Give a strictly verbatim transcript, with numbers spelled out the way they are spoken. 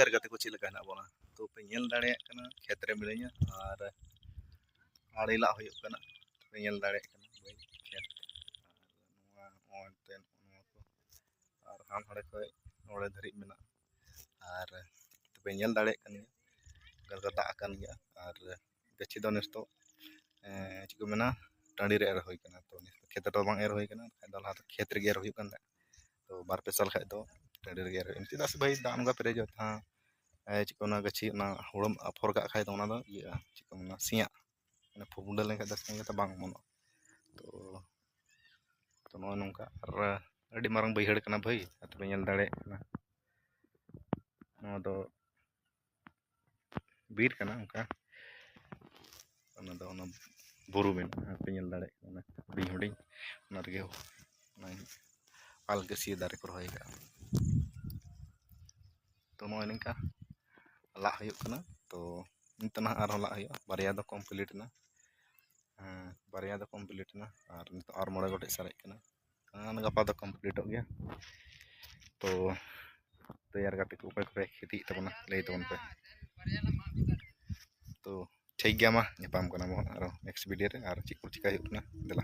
ᱟᱨ ᱜᱟᱛᱮ ᱠᱚ, ᱪᱮᱫ ᱞᱮᱠᱟ ᱦᱮᱱᱟᱜ ᱵᱚᱱᱟ? ᱛᱚ ᱯᱮ ᱧᱮᱞ ᱫᱟᱲᱮᱭᱟᱜ ᱠᱟᱱᱟ, ᱠᱷᱮᱛ ᱨᱮ ᱢᱤᱱᱟᱹᱧᱟ ᱟᱨ ᱟᱲᱮ ᱞᱟᱜ ᱦᱩᱭᱩᱜ ᱠᱟᱱᱟ᱾ ᱯᱮ ᱧᱮᱞ ᱫᱟᱲᱮᱭᱟᱜ ᱠᱟᱱᱟ ᱵᱟᱹᱭ ᱠᱷᱮᱛ, ᱱᱚᱣᱟ ᱱᱚᱜᱼᱚᱭ ᱮᱱᱛᱮ ᱱᱚᱜᱼᱚ ᱱᱚᱣᱟ ᱠᱚ, ᱟᱨ ᱦᱟᱱ ᱦᱟᱸᱰᱮ ᱠᱷᱚᱡ ᱱᱚᱰᱮ ᱫᱷᱟᱹᱨᱤᱡ ᱢᱮᱱᱟᱜᱼᱟ᱾ ᱟᱨ ᱯᱮ ᱧᱮᱞ ᱫᱟᱲᱮᱭᱟᱜ ᱠᱟᱱ ᱜᱮᱭᱟ, ᱚᱱᱠᱟ ᱞᱮᱠᱟ ᱫᱟᱜ ᱟᱠᱟᱱ ᱜᱮᱭᱟ᱾ ᱟᱨ ᱜᱟᱹᱪᱷᱤ ᱫᱚ ᱱᱮᱥ ᱫᱚ, ᱮᱸ, ᱪᱮᱫ ᱠᱚ ᱢᱮᱱᱟ, ᱴᱟᱺᱰᱤ ᱨᱮ ᱮᱨ ᱦᱩᱭ ᱠᱟᱱᱟ᱾ ᱛᱚ ᱱᱮᱥ ᱫᱚ ᱠᱷᱮᱛ ᱨᱮᱫᱚ ᱵᱟᱝ ᱮᱨ ᱦᱩᱭ ᱠᱟᱱᱟ, ᱵᱟᱠᱷᱟᱡ ᱫᱚ ᱞᱟᱦᱟ ᱫᱚ ᱠᱷᱮᱛ ᱨᱮᱜᱮ ᱮᱨ ᱦᱩᱭᱩᱜ ᱠᱟᱱ ᱛᱟᱦᱮᱸᱫ᱾ ᱛᱚ ᱵᱟᱨ ᱯᱮ ᱥᱟᱞ ᱠᱷᱟᱡ ᱫᱚ ᱴᱟᱺᱰᱤ ᱨᱮᱜᱮ ᱮᱨ ᱦᱩᱭᱩᱜᱼᱟ, ᱪᱮᱫᱟᱜ ᱥᱮ ᱵᱷᱟᱹᱭ ᱫᱟᱜ ᱱᱚᱝᱠᱟ ᱯᱮᱨᱮᱡᱚᱜ ᱛᱟᱦᱮᱸᱫ, ᱮ, ᱪᱮᱫ ᱠᱚ ᱚᱱᱟ ᱜᱟᱹᱪᱷᱤ, ᱚᱱᱟ ᱦᱩᱲᱩᱢ ᱟᱯᱷᱚᱨ ᱠᱟᱜ ᱠᱷᱟᱡ ᱫᱚ ᱚᱱᱟ ᱫᱚ ᱤᱭᱟᱹᱜᱼᱟ, ᱪᱮᱫ ᱠᱚ ᱢᱮᱱᱟ, ᱥᱮᱭᱟᱜ, ᱢᱟᱱᱮ ᱯᱷᱩᱵᱰᱟᱹ ᱞᱮᱱᱠᱷᱟᱡ ᱫᱚ ᱥᱮᱭᱟ ᱠᱟᱛᱮ ᱵᱟᱝ ᱚᱢᱚᱱᱚᱜᱼᱟ᱾ ᱛᱚ, ᱛᱚ ᱱᱚᱜᱼᱚᱭ ᱱᱚᱝᱠᱟ᱾ ᱟᱨ ᱟᱹᱰᱤ ᱢᱟᱨᱟᱝ ᱵᱟᱹᱭᱦᱟᱹᱲ ᱠᱟᱱᱟ ᱵᱷᱟᱹᱭ, ᱟᱨ ᱛᱚᱵᱮ ᱧᱮᱞ ᱫᱟᱲᱮᱭᱟᱜ ᱠᱟᱱᱟ, ᱱᱚᱣᱟ ᱫᱚ ᱵᱤᱨ ᱠᱟᱱᱟ ᱚᱱᱠᱟ᱾ ᱚᱱᱟ ᱫᱚ ᱚᱱᱟ ᱵᱩᱨᱩ ᱢᱮᱱᱟᱜᱼᱟ, ᱯᱮ ᱧᱮᱞ ᱫᱟᱲᱮᱭᱟᱜ ᱠᱟᱱᱟ, ᱦᱩᱰᱤᱧ ᱦᱩᱰᱤᱧ᱾ ᱚᱱᱟ ᱨᱮᱜᱮ ᱚᱱᱟ ᱟᱞᱜᱟᱹᱥᱤᱭᱟᱹ ᱫᱟᱨᱮ ᱠᱚ ᱨᱚᱦᱚᱭ ᱠᱟᱜᱼᱟ᱾ ᱛᱚ ᱱᱚᱜᱼᱚᱭ ᱱᱤᱝᱠᱟ ᱞᱟᱜ ᱦᱩᱭᱩᱜ ᱠᱟᱱᱟ᱾ ᱛᱚ ᱱᱤᱛᱚᱜ ᱱᱟᱦᱟᱜ ᱟᱨᱦᱚᱸ ᱞᱟᱜ ᱦᱩᱭᱩᱜᱼᱟ, ᱵᱟᱨᱭᱟ ᱫᱚ ᱠᱚᱢᱯᱞᱤᱴ ᱮᱱᱟ᱾ ᱦᱮᱸ, ᱵᱟᱨᱭᱟ ᱫᱚ ᱠᱚᱢᱯᱞᱤᱴ ᱮᱱᱟ, ᱟᱨ ᱱᱤᱛᱚᱜ ᱟᱨ ᱢᱚᱬᱮ ᱜᱚᱴᱮᱡ ᱥᱟᱨᱮᱡ ᱠᱟᱱᱟ᱾ ᱦᱮᱸ, ᱜᱟᱯᱟ ᱫᱚ ᱠᱚᱢᱯᱞᱤᱴᱚᱜ ᱜᱮᱭᱟ᱾ ᱛᱚ, ᱛᱚ ᱭᱟᱨ ᱜᱟᱛᱮ ᱠᱚ, ᱚᱠᱚᱭ ᱠᱚᱯᱮ ᱠᱷᱮᱛᱤᱭᱮᱫ ᱛᱟᱵᱚᱱᱟ, ᱞᱟᱹᱭ ᱛᱟᱵᱚᱱ ᱯᱮ᱾ ᱛᱚ ᱴᱷᱤᱠ ᱜᱮᱭᱟ, ᱢᱟ ᱧᱟᱯᱟᱢ ᱠᱟᱱᱟ ᱵᱚᱱ ᱟᱨᱚ ᱱᱮᱠᱥᱴ ᱵᱷᱤᱰᱤᱭᱳ ᱨᱮ, ᱟᱨ ᱪᱮᱫ ᱠᱚ ᱪᱤᱠᱟᱹ ᱦᱩᱭᱩᱜ ᱠᱟᱱᱟ, ᱫᱮᱞᱟ᱾